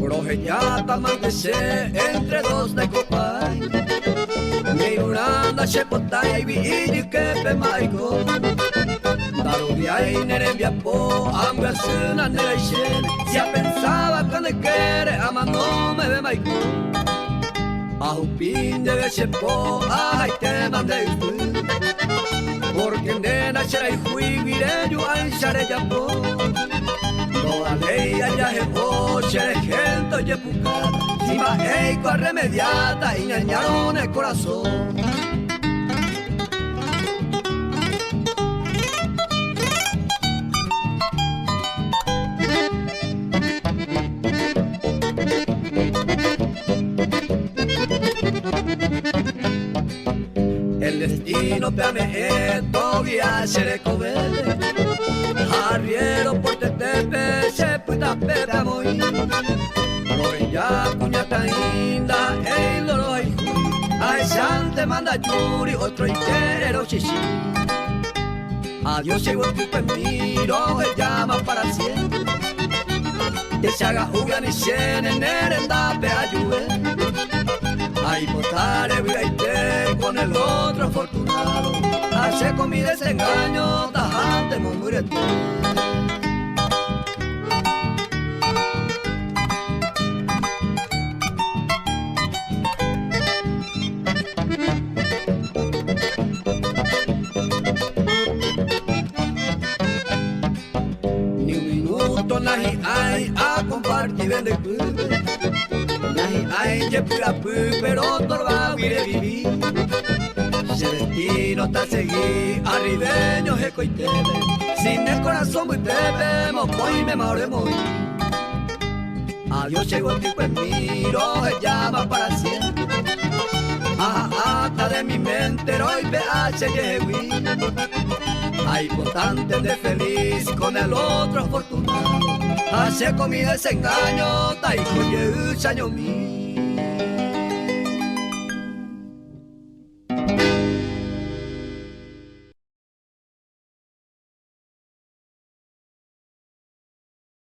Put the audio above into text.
Rohejáta mante che entre dos ndaikopái Ñeirũrã ndachepotáigui ijyképema aiko Ndaroviái ne rembiapo ambyasy nanereichéne Si apensáva ko nde ykére amano mevéma aiko Ahupi ndéve che po ahaitéma nde ypy Porque nde ndacherayhúigui reju'áicha rejapo Ndovaléi ajahe'o cherehénte ojepukáta Si mba'éiko arremediáta iñañárõ ne korasõ. El destino pe ame'ẽ togia che rekovére Ha arriero portetépe che pytape pe amoĩ Roheja kuñataĩ ndaha'éi ndorohayhúi Ahechánte mandajúri otroite rochichĩ Adiós che yvotykuemi rohejáma para siempre Techaga'úgui anichéne ne rendápe ajuve Aipota revy'aite con el otro afortunado Ha che con mi desengaño tahánte mombyrete. Ni un minuto nahi'ãi akompartive nde ypýpe Nahi'ãi jepy'apy pero torvagui revivi Che destino tasegi arribeño hekoitépe Si ne korasõ mbytépe mokõimema oremoĩ Adiós che yvotykuemi rohejáma para siempre Aha'ãta de mi mente roipe'a chejehegui Aipotánte nde feliz con el otro afortunado Ha che ko mi desengaño taiko jey chañomi.